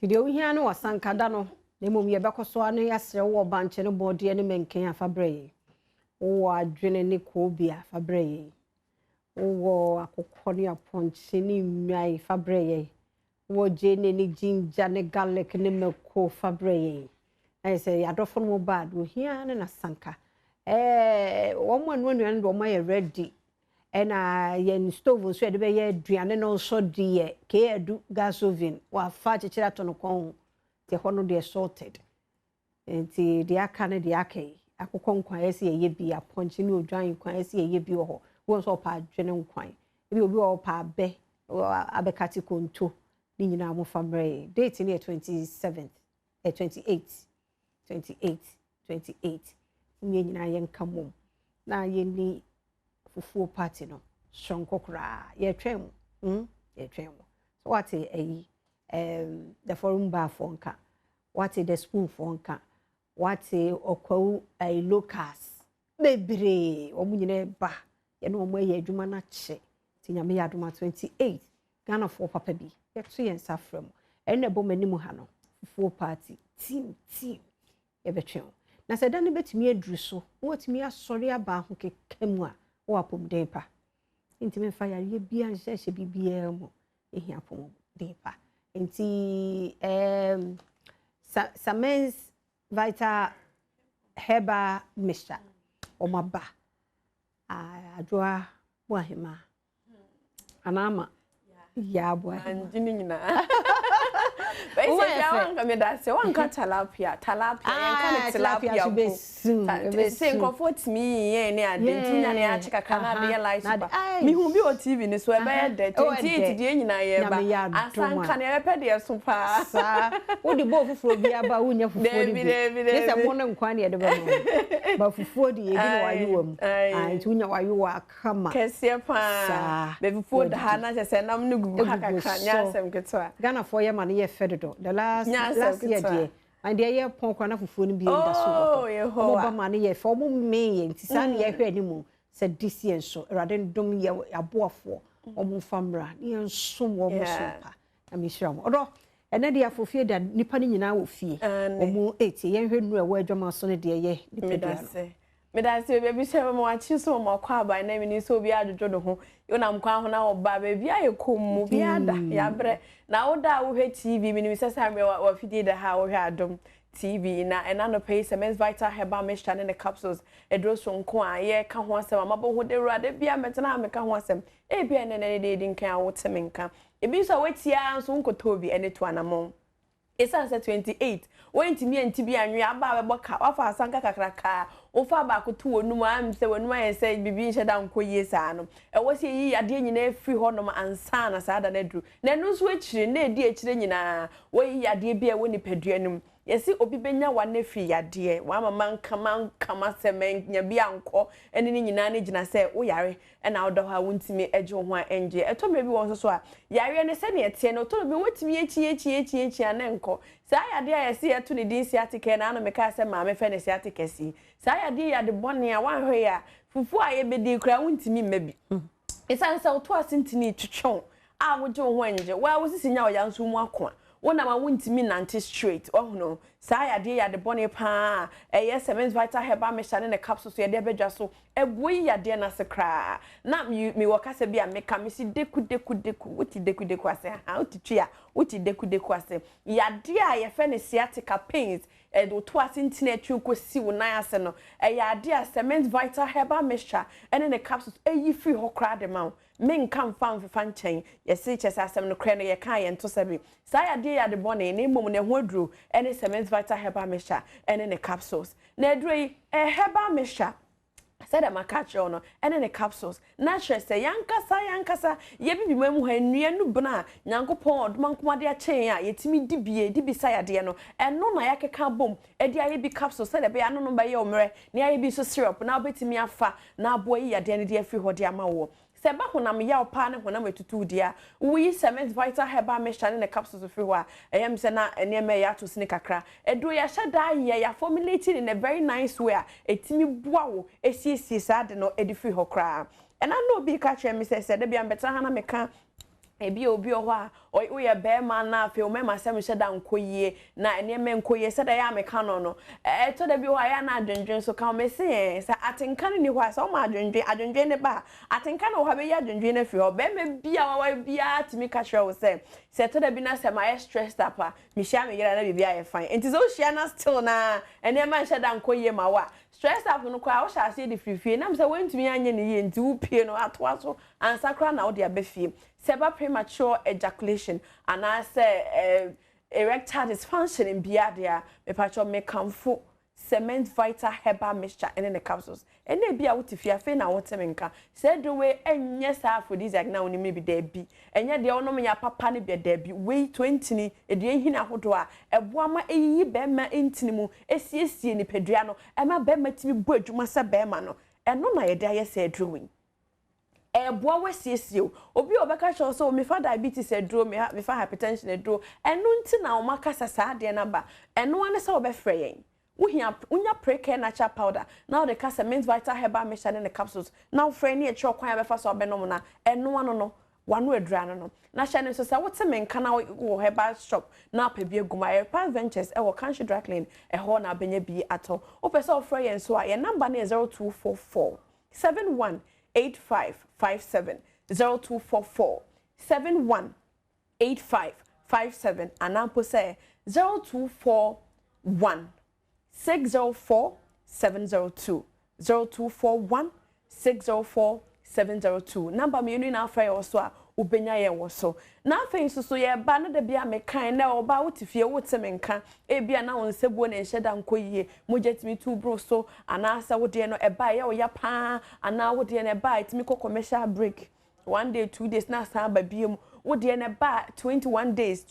Nti deɛ wohia ne wasanka da no, na mmom yɛbɛkɔ so ara na yɛasrɛ wo wɔ bankye ne bɔɔdeɛ ne mɛnken a fa brɛ yɛn. Wowɔ adwene ne koobi a fa brɛ yɛn. Wowɔ akokɔ ne apɔnkye ne nnwan fa brɛ yɛn. Wowɔ gyeene ne ginger ne garlic ne mako fa brɛ yɛn. Ayɛ sɛ yɛadɔfo no mo ba a, deɛ ohia ne n'asanka. Ɛɛ wɔn a ɛnoa nnuane no deɛ wɔn ayɛ ready. Ɛna yɛn stove nso yɛde bɛyɛ aduane no nso deɛ K-Adu gas oven wafa akyekyere ato no kɔn ho. Nti ɛhɔ no deɛ sorted. Nti deɛ aka ne deɛ aka yi, akokɔ nkwan ɛsɛ yɛyɛ bi, apɔnkye ne odwan nkwan ɛsɛ yɛyɛ bi wɔ hɔ. Wɔn nso ɔpɛ adwene nkwan. Ebi obi wɔ ɔpɛ abɛ, abɛkate konto. Ne nyinaa mo fa mmerɛ yɛn. Date no yɛ 27th, 28, 28, 28. Mo yɛn nyinaa yɛnka mmom na yɛnni fufuo party no soronko koraa. Yɛtwɛn mo. Yɛtwɛn mo. So wate ayi, the forum bar foɔ nka, wate the spoon foɔ nka, wate ɔkwawu ayi locals bebree wɔn nyinaa ba yɛne wɔn ayɛ adwuma no akyɛ. Nti Nyame yɛ adom a 28 Ghanafoɔ papa bi yɛto yɛn nsa frɛ mo. Ɛno na ɛbɔ m'anim ha no, fufuo party team team yɛbɛtwɛn wo. Na sɛ da no bɛtumi aduru so na watumi asɔre aba ahokeka mu a, wɔ apɔmuden pa. Ntumi mfa yareɛ biara nhyehyɛ biribiara mu, ɛhia apɔmuden pa. Nti Samens Vital Herbal Mixture wɔn aba. Adwoa Boahema Anaama Yaa Boahema. Angye ne nyinaa. Bɛyɛ sɛ wanka me da sɛ wanka tilapia, tilapia yɛnka ne tilapia mpo. Sɛ nkurɔfoɔ tumi yɛn ne ade nti wonya ne akye kakra na ade yɛ light super. Mehu bi wɔ TV ne so ɛbɛyɛ dɛ 28 deɛ nyinaa yɛba. Asanka ne yɛbɛpɛ deɛ so paa. Saa wode bɔɔ foforɔ bi aba wonya fufuo no bi. Ne sɛ mo ne nkwan ne yɛde bɛma. Ba fufuo de yɛdi na wayewa mu. Nti wonya wayewa kama. Kɛseɛ paa. Saa. Bɛ fufuo da ha na kyerɛ sɛ nam no gugu ha kakra nyɛ asɛm ketewa. Ghanafoɔ yɛ ma no yɛ fɛ dodo. The last year deɛ and deɛ yɛ pɔn koraa na fufuo no bi nda so wɔ hɔ. Ɔmo ba ma no yɛ fɛ, ɔmo mmee yɛ nti saa na yɛhwɛ anim sɛ this year nso Awurade ndom yɛ aboafoɔ ɔmo mfa mmra na yɛnsom wɔn so pa. Na mehyira mo. Ɔdɔ, ɛnɛ deɛ afofie da nipa no nyinaa wɔ fie. Ɔmo etie yɛnhwɛ nnuro a ɛwɔ adwama so no deɛ ɛyɛ nipadua no. Medase baabi hyɛ ma wakye so ma wakɔ aba na mini sɛ obi adwodwo ne ho. Wonam kwan ho na wɔba baabi ayɛ komm obi ada yabrɛ. Na woda a wohwɛ TV minim sɛ saa mmerɛ wafidie da ha a wohwɛ Adom TV na ɛna anɔpa yi Semens Vital Herbal Mixture ne ne capsules aduro sononko a yɛka ho asɛm a mabɔ ho dawuro a da biara mɛtena ha meka ho asɛm. Ebia ɛnnɛ na ɛne deɛ ɛdi nkan a wote me nka. Ebi nso a woatie ara nso wonkɔtɔɔ bi ɛne to anammɔn. Esiane sɛ 28 woantumi anti bi anwe aba a bɛbɔ ka, woafa asanka kakraka a wofa baako to w'anum a ɛm sɛ w'anum ayɛ sɛ biribi nhyɛ da nkɔ yie saa no, ɛwɔ sɛ yɛyi yadeɛ nyinaa firi hɔnom ansa na saa da no aduru. Na ɛno nso akyiri, nna a ɛdi akyire nyinaa, wɔyi yadeɛ bi a ɛwɔ nipadua no mu. Yɛse obi bɛnya w'anafiri yadeɛ, w'ama manka manka m'asɛm manya bi ankɔ ɛne ne nyinaa no gyina sɛ woyare ɛna woda hɔ a wontumi gye wo ho a ɛngye. Ɛtɔ mmerɛ bi wɔ hɔ nso so a, yareɛ no sɛdeɛ ɛteɛ no, ɛtɔ mmerɛ bi wotumi akyi akyi akyi akyi a na ɛnkɔ. Saa yadeɛ a yɛse yɛto ne din sciatica yi na ano mekaa sɛ maame fɛ no sciatica yi. Saa yadeɛ yi yɛ ade bɔne a woanhwɛ yie a, fufuo a yɛbɛdi yi koraa wontumi mma bi. Ɛsiane sɛ woto ase ntini twetwe wo a wogye wo ho ɛngye, wo ara wo sisi nya ɔya nso wo mu ako a, wonam a wontumi nnante straight. Woahunu? Saa yadeɛ yi yɛ ade bɔne pa ara a ɛyɛ Semens Vital Herbal Mixture ne ne capsules yɛde abɛdwa so Ɛboɔ yi yadeɛ no ase koraa. Na me mewɔ kasa bi a meka, mese deku deku deku, wote deku deku ase ahaa, wote twi a, wote deku deku ase. Yadeɛ a yɛfrɛ no sciatica pains, ɛde wo to ase ntini a ɛtwe kɔsi wo nan ase no, ɛyɛ adeɛ a Cement Vital Herbal Mixture ne ne capsules ɛyi firi hɔ koraa de ma wo. Menka mfa mfefa nkyɛn, yɛse kyerɛ sɛ asɛm nokorɛ no yɛka a yɛnto sɛbe. Saa yadeɛ yi yɛ ade bɔne na mmom ne ho aduro ne Cement Vital Herbal Mixture ne ne capsules. Na aduro yi, ɛyɛ herbal mixture sɛdeɛ maka akyerɛ wo no, ɛne ne capsules. Na kyerɛ sɛ, yɛn ankasa yɛn ankasa yɛn Abibiman mu ha, nnua nnubena a Nyankopɔn ɔdomankoma de akyɛ yɛn a yɛtumi di bi, yɛde bisa yadeɛ no, ɛno na yɛakeka abom de ayɛ bi capsules sɛdeɛ ɛbɛyɛ a ano nom bɛyɛ wo mmerɛ, na yɛayɛ bi nso syrup na wobɛtumi afa na aboa ayi yadeɛ no de afiri hɔ de ama woɔ. Sɛ ɛba honam yaw paa ne honam atutuw deɛ a, woyi Cement Vital Herbal Mixture ne ne capsules firi hɔ a, ɛyɛ me sɛ na nneɛma reyɛ ato sini kakra. Aduro yi, yɛahyɛ da ayɛ, yɛaformulate no in a very nice way a ɛtumi boa wo siesie saa ade no de firi hɔ koraa. Ɛna na obi reka kyerɛ me sɛ, sɛ da bi a mebɛtena ha na meka Ebi obi wɔ hɔ a woyɛ bɛrima na afei wo mmarima sɛm hyɛ da nkɔ yie na nneɛma nkɔ yie sɛdeɛ ɛyɛ a meka no, ɛtɔ da bi wɔ hɔ a ɛyɛ a na adwendwen so ka wo. Mese yɛn sɛ atenka no ni hɔ a, sɛ woma adwendwen, adwendwen ne ba a, atenka no wɔ hɔ a, bɛyi adwendwen no afiri hɔ. Bɛrima bi a waware biara tumi ka kyerɛ wo sɛ ɛtɔ da bi na sɛ mayɛ stressed up a, mehyia me yere a, na biribi ayɛ fine. Nti sɛ wohyia na still na nneɛma nhyɛ da nkɔ yie ma wo a, stress up no koraa wohyɛ aseɛ de firi fie nam sɛ wontumi anyɛ ne yie, nti wopie no atoa so ansa koraa na wode aba fie. Sɛ ɛba premature ejaculation anaasɛ erectile dysfunction bia deɛ a, mepakyɛw, mekamfo Cement Vital Herbal Mixture ɛne ne capsules. Ɛna ebi a wote fie afei na wote me nka sɛ ɛduro wei ɛnyɛ saa aphrodisiac na wonim bi, daabi, ɛnyɛ deɛ wonom yɛ papa no bi, daabi. Wei 20 ni ɛdua nhini ahodoɔ a ɛboa ma ɛyiyi bɛrima ntini mu, esiesie nipadua no, ɛma bɛrima tumi bɔ adwuma sɛ bɛrima no. Ɛno na yɛde ayɛ sɛ aduro wei ɛboa wasiesie o. Obi a ɔbɛka kyerɛ wo sɛ mefa diabetes aduro, mefa hypertension aduro, ɛno nti na ɔma kasa saa adeɛ no aba. Ɛno ane sɛ wɔbɛfrɛ yɛn, wohia wonya Precare Natural Powder na wode ka Cement Vital Herbal Mixture ne ne capsules na wofrɛ ne yɛkyerɛ kwan a bɛfa so abɛnom na ɛno ano no wano adura no na hyɛ no nso sɛ wote me nka na wɔ herbal shop na apɛ bi agu mu a, Airpan Ventures ɛwɔ Kanshi Dry Clean, ɛhɔ na abɛnya bi atɔ. Wopɛ sɛ wofrɛ yɛn so a, yɛn number no yɛ 0244 71 8557, 0244 71 8557, anaa mpo sɛ 0241 604 702, 0241 604 702. Number mmienu na afrɛ yɛ wɔ so a, wobɛnya yɛn wɔ so. Na afei nso so yɛba no da bi a mekan na ɔbaa wote fie, wote me nka, ebia na wo nsabuo na nhyɛ da nkɔ yie, mogya tumi tu boro so, anaasɛ wodeɛ no ɛba ɛyɛ wo ya paa, anaa wodeɛ no ɛba a ɛtumi kɔ commercial break 1 day, 2 days na asan aba bie mu, wodeɛ no ɛba 21 days,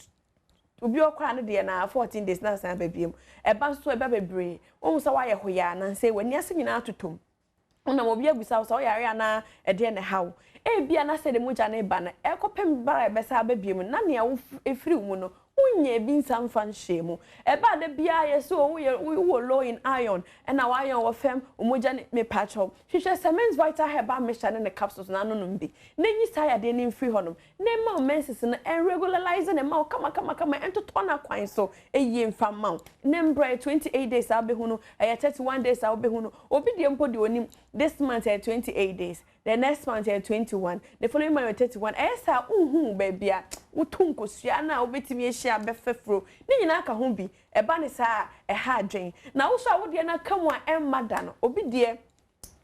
obi ɔkɔ a ne deɛ na 14 days na asan aba bie mu, ɛba nso ɛba bebree, wɔn sɛ wayɛ hoyaa nansɛ w'ani ase nyinaa totom, wonam obi abusa wo sɛ woyare anaa ɛdeɛ na ɛha wo. Ebia na sɛ de mogya no ba no ɛkɔpem bara a ɛbɛsa aba bie mu na nea ɛfiri wo mu no wonya ebi nsa mfa nhyɛ mu. Ɛba da biara yɛ sɛ woyɛ wowɔ low in iron, ɛna wo iron wɔ fam, wo mogya ne. Mepakyɛw, hwehwɛ Cement Vital Herbal Mixture ne ne capsules na anonom bi na nyi saa yadeɛ no mfiri hɔnom na ɛma wo menses no ɛnregularize ne ma wo kama kama kama, ɛntotɔ no akwan so ɛyie mfa ma wo ne mbrɛ 28 days a wobɛhu no, ɛyɛ 31 days a wobɛhu no. Obi deɛ mpo deɛ onim this month ɛyɛ 28 days, the next month ɛyɛ 21, the following month ɛyɛ 31. Ɛyɛ saa wohu baabi a wotu nkosua no a wobɛtumi ahyia abɛfɛ furo ne nyinaa ka ho bi. Ɛba ne saa a, ɛha adwen na wo so a wodeɛ no aka mu a ɛmma da no. Obi deɛ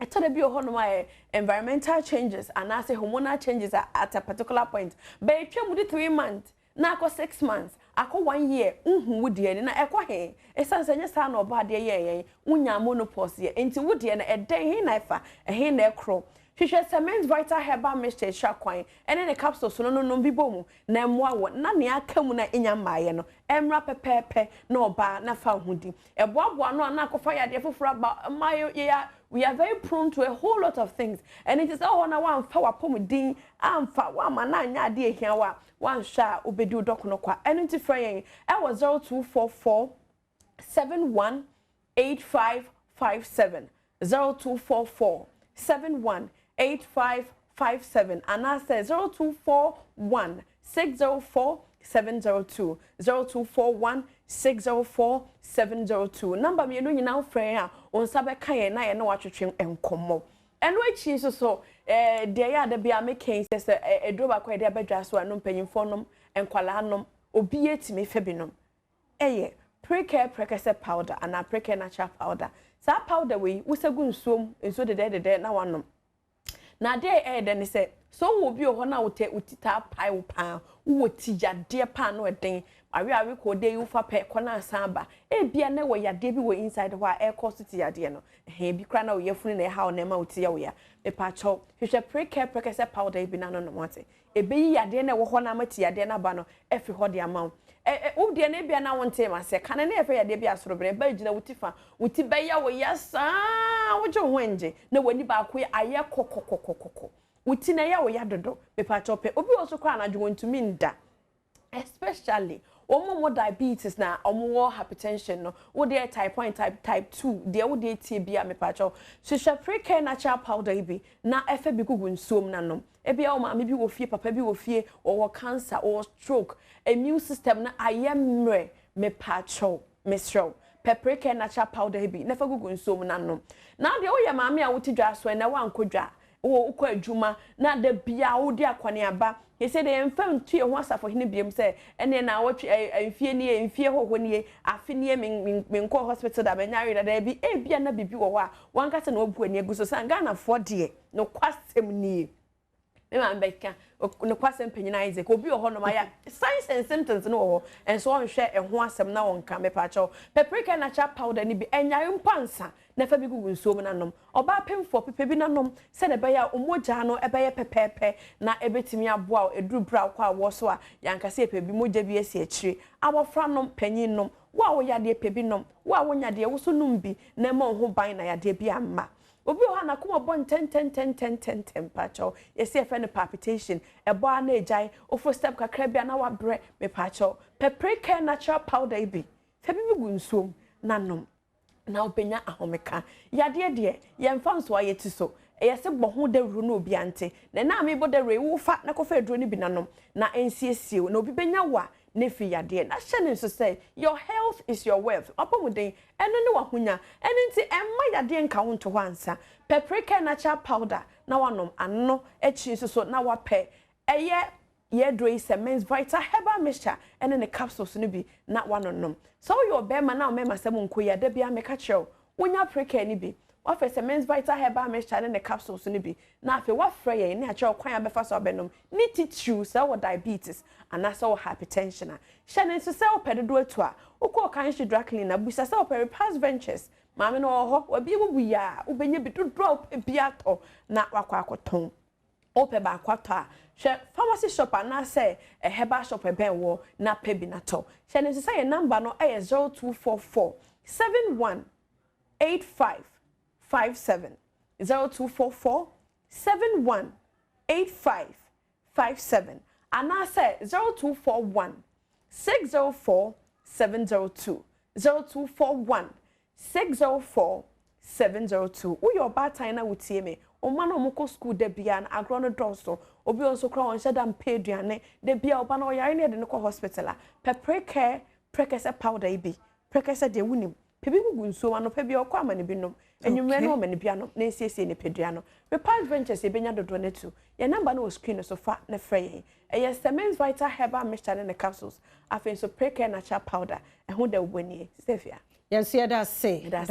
ɛtɔ da bi wɔ hɔnom a yɛ environmental changes anaasɛ hormonal changes at a particular point bɛyɛtwa mu de 3 months na akɔ 6 months, akɔ one year, nhu wo deɛ ni na ɛkɔ he. Ɛsiane sɛ nyɛ saa na ɔbɔ adeɛ yɛɛ yɛn, wonya menopause yɛ nti wo deɛ no ɛdɛn he na ɛfa ɛhe na ɛkorɔ. Hwehwɛ Cement Vital Herbal Mixture hyira kwan ɛne ne capsules no nom bi bɔ mu na ɛmmoa wɔ na nea aka mu na ɛnya mmaeɛ no ɛmmra pɛpɛɛpɛ na ɔbaa na fa ho di. Ɛboaboa no a na akɔfa yadeɛ foforɔ aba mma yɛ. We are very prone to a whole lot of things. Ɛne nti sɛ ɔhɔ na woamfa w'apɔmuden amfa woama na anyɛ adeɛ ehia wo a, woanhwɛ a wobɛdi wo dɔkono kwa. Ɛno nti frɛ yɛn ɛwɔ 0244 71 8557, 0244 71 8557, anaasɛ 0241 604 702, 0241 604 702. Number mmienu nyinaa frɛ yɛn a, wɔn nsa bɛka yɛn na yɛn ne watwetwe nkɔmmɔ. Ɛno akyi nso so deɛ ɛyɛ ada bi a meka yi sɛ ɛduro baako a yɛde abɛdwa so a no mpanyinfoɔ nom, nkwalaa nom, obi etumi fɛ bi nom, ɛyɛ Precare Prekɛsɛ Powder anaa Precare Natural Powder. Saa powder wei wosɛ gu nsuom, nsuo dedɛɛdedɛ na wanom. Na adeɛ a ɛyɛ dɛ ne sɛ wowɔ obi wɔ hɔ na wotɛ wo ti taa pae wo paa, wowɔ ti yadeɛ paa no ɛden awe awe kɔ de yi wofa pɛ kɔ na asan aba, ebia na wɔ yadeɛ bi wɔ inside hɔ a ɛrekɔ so ti yadeɛ no ɛhɛn bi koraa na wo yafunu na ɛha wo na ɛma wo ti yɛ wo ya. Mepaakyɛw, hwehwɛ Precare Prekɛsɛ Powder yi bi na no nom ate. Ebeyi yadeɛ na ɛwɔ hɔ na ama ti yadeɛ no aba no ɛfiri hɔ de ama wo. ɛ ɛ wo deɛ no ebia na wo nte ma sɛ kane ne yɛfɛ yadeɛ bi asorobene ɛba gyina wo ti fa, wo ti bɛyɛ wo ya saa, wogye wo ho ngye na w'ani baako yɛ ayɛ kɔkɔkɔkɔkɔ, wo ti na ɛyɛ wo ya dodo. Mepaakyɛw, pɛ obi wɔ so koraa anadwo wɔntumi nda, especially wɔn a wɔwɔ diabetes na wɔwɔ hypertension no. Wo deɛ type 1, type 2 deɛ, wo deɛ tie bi a, mepaakyɛw, hyehyɛ Precare Natural Powder yi bi na ɛfɛ bi gugu nsuom nanom. Ebia wo maame bi wɔ fie, papa bi wɔ fie, ɔwɔ cancer, ɔwɔ stroke, immune system no ayɛ mmerɛ, mepaakyɛw, mesrɛ wo, pɛ Precare Natural Powder yi bi na fa gugu nsuo mu na nom. Na wo deɛ woyɛ maame a wote dwa so ɛnnɛ woankɔ dwa, wowɔ wokɔ adwuma na da biara wodi akɔneaba, seesei deɛ yɛmfa ntu yɛn ho asafohene biom sɛ ɛnneɛ naawɔtwe ɛ mfie nie, mfie hɔhɔ nie, afe nie me menkɔɔ hospital da, manyare da, daabi, ebia na biribi wɔ hɔ a w'ankasa na wabu w'ani agu so, sane Ghanafoɔ deɛ nokwasɛm nie. Me maame bɛka nokwasɛm panyin Isaac, obi wɔ hɔnom ayɛ signs and symptoms no wɔ hɔ, nso ɔnhwɛ ɛho asɛm na ɔnka. Mepaakyɛw, paprika natural powder no bi, ɛnyare mpo ansa na fa bi gugu nsuo mu na nom. Ɔbaa pemfoɔ, pepɛ bi na nom sɛdeɛ ɛbɛyɛ a wo mogya no ɛbɛyɛ pɛpɛɛpɛ na ɛbɛtumi aboa wo ɛduru berɛ a wokɔ awoɔ so a, yɛanka sɛ yɛpɛ bi, mogya bi asi akyire. Abɔfra nom, panyin nom, wo a woyɛ adeɛ pɛ bi nom, wo a wonya deɛ wo so nom bi na ɛmmɔ wo ho ban na yadeɛ bi amma. Obi wɔ hɔ a n'akoma bɔ ntɛntɛntɛntɛntɛntɛm mpakyɛw. Yɛse yɛfrɛ no palpitation. Ɛbɔ ara na agyae. Woforo step kakra bi a na wabrɛ. Mepakyɛw, pɛ Precare natural powder yi bi. Fa bi gu nsuo mu na nom na wobɛnya ahomeka. Yadeɛ deɛ, yɛmfa nsoa yɛ ti so. Ɛyɛ sɛ bɔ ho dawuro na obiara nte. Na ɛnnɛ a merebɔ dawuro yi, wofa na kɔfa aduro no bi na nom na ɛnsiesie wo. Na obi bɛnya wo a, na fi yadeɛ. Na hyɛ no nso sɛ, your health is your wealth, w'apɔmuden, ɛno ne w'ahonya. Ɛno nti, mma yadeɛ nka wo nto hɔ ansa. Pɛ Precare Natural Powder na woanom, ano akyi nso so na woapɛ ɛyɛ yɛn aduro yi sɛ Men's Vital Herbal Mixture ne ne capsules no bi na woanonom. Sɛ woyɛ ɔbarima na wo mmarimasɛm nkɔ yie a, da biara meka kyerɛ wo, Wonya Precare no bi, woafrɛ sɛ Men's Vital Herbal Mixture ne ne capsules no bi, na afei woafrɛ yɛn na yɛakyerɛ wo kwan a wobɛfa so abɛnom, ne titiriw sɛ wowɔ diabetes anaasɛ wowɔ hypertension a. Hyɛ no nso sɛ wopɛ dodoɔ atu a, wokɔ Okanshe Drug Clinic na bisa sɛ wopɛ Repast Ventures. Maame no ɔwɔ hɔ, wabue mu bu yaa, wobɛnya bi dodoɔ a wopɛ biara atɔ na woakɔ akɔtɔn. Wopɛ baako atɔ a, hwɛ pharmacy shop anaasɛ herbal shop a ɛbɛn woɔ na pɛ bi na tɔ. Hyɛ no nso sɛ yɛn number no yɛ 0244 71 85 57, 0244 71 85 57 anaasɛ 0241 604 702, 0241 604 702. Woyɛ ɔbaatan na wotie me, wo mma no a wɔkɔ sukuu da biara no, agorɔ no dɔɔso. Obi wɔ hɔ nso koraa ɔnhyɛ da mpɛ aduane. Da biara ɔba no ɔyare na yɛde no kɔ hospital a, pɛ Precare prɛkɛsɛ powder yi bi. Prɛkɛsɛ deɛ wonim. Pɛ bi gugu nsuo mu anɔpa biara ɔkɔ ama no bi nom. Anwummerɛ no ɔma no bi anom na ɛnsiesie nipadua no. Repast Ventures yɛbɛnya dodoɔ no atu. Yɛn number no wɔ screen no so fa na frɛ yɛn. Ɛyɛ Semens Vital Herbal Mixture ne ne capsules. Afei nso Precare Natural Powder. Ɛho dawubɔ nie. Sisi Afia. Yɛn nso yɛda ase. Meda ase.